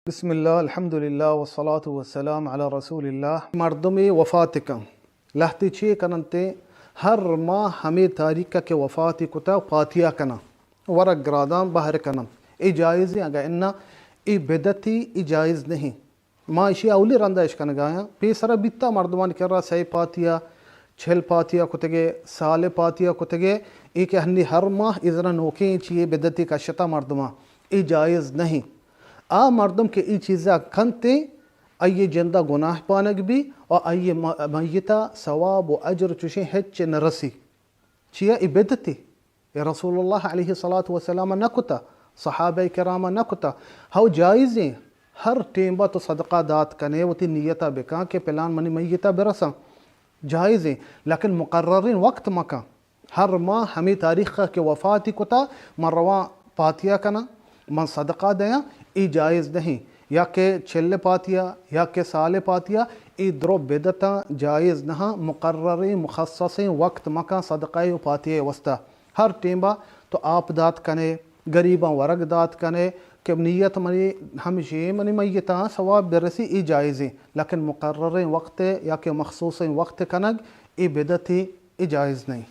بسم اللہ، الحمدللہ، والصلاة والسلام علی رسول اللہ۔ مردمے وفات کن، لہتے چے کننتے؟ ہر ماہ ہمے تاریخ کہ وفاتی کتا پاتیا کنن، ورگ گرادان بہر کنن۔ اے جائزیں؟ اگہ انا، اے بدعتی، اے جائز نہیں۔ ما اشی اولی رندا اش کنگایاں۔ پیسرا بیتا مردمانی کرا سئے پاتیا، چل پاتیا کتگے، سال پاتیا کتگے، اے کہ ہنی ہر ماہ ازرا نوکیں چیے بدعتی کشتا مردماں، اے جائز نہیں۔ آ مردم کہ اے چیزا کنتے، آئی جندا گناہ پانگ بی و آئی م-، میتا ثواب و اجر چوشیں ہچ نہ رسی۔ چیا؟ اے بدعتی۔ اے رسول اللہ علیہ الصلوۃ والسلام نہ کتا، صحابہ کرام نہ کتا۔ ہو جائزیں، ہر ٹیمبا تو صدقہ دات کنے، وتی نیتا بکن کہ پلان منی میتا برساں۔ جائزیں، لیکن مقرریں وقت مکن۔ ہر ماہ ہمے تاریخ کہ وفاتی کتا، من رواں پاتیا کناں، من صدقہ دیاں، اے جائز نہیں۔ یا کہ چل پاتیا، یا کہ سال پاتیا، اے درو بدعتاں، جائز نہاں۔ مقرریں مخصصیں وقت مکن صدقہ و پاتیا واسطہ۔ ہر ٹیمبا تو آپ دات کنے، غریباں ورگ دات کنے کہ نیت منی ہمشی منی میتاں ثواب برسی، اے جائزیں، لیکن مقرریں وقت یا کہ مخصوصیں وقت کنگ، اے بدعتی، اے جائز نہیں۔